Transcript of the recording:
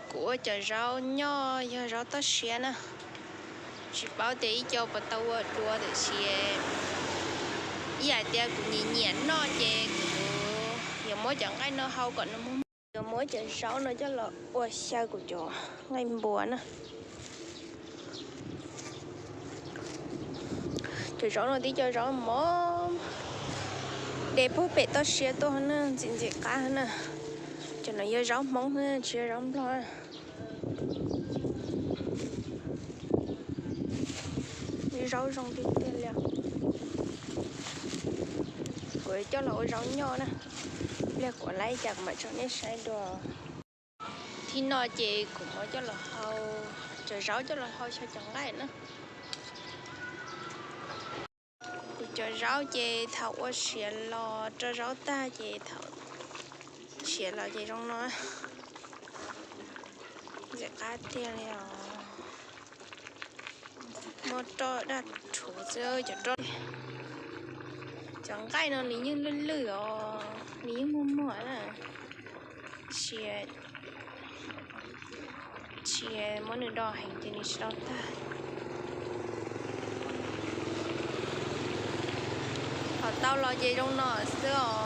Kuv ua cov zaub nyoj yog zaub toj siab na. Tsis paub tias ib co puas tau ua dua tiam sis ib yam tias kuv nyiam nyiam noj ces kuv yuav muab cov nqaij no hau kom nws muag. Yuav muab cov zaub no coj los ua xyaw kuv cov nqaij npua na. Cov zaub no tib co zaub mos de puag pem toj siab tuaj na, ntxim ntxim qab na. Cov no yog zaub Hmoob na, tsis yog zaub Nplog. Zaub zoo tiag tiag li. Kuv coj los ua zaub nyoj na. Pliag kuv laib cas kuv mam tso nej saib dua. Thib no ces kuv muab coj los hau, cov zaub coj los hau xyaw cov nqaij na. Kuv cov zaub ces thaum ua siav los rau zaub tag ces thaum siav los ces zoo no. Ntxim qab tiag li os. Muab roj daj rhuv xwb cov roj. Cov nqaij no nws yeej lwj lwj os, nws yeej muag muag na. Tsis, tsis muab nws do heev ces nws tsis do tag. Thaum tau los ces zoo no xwb os.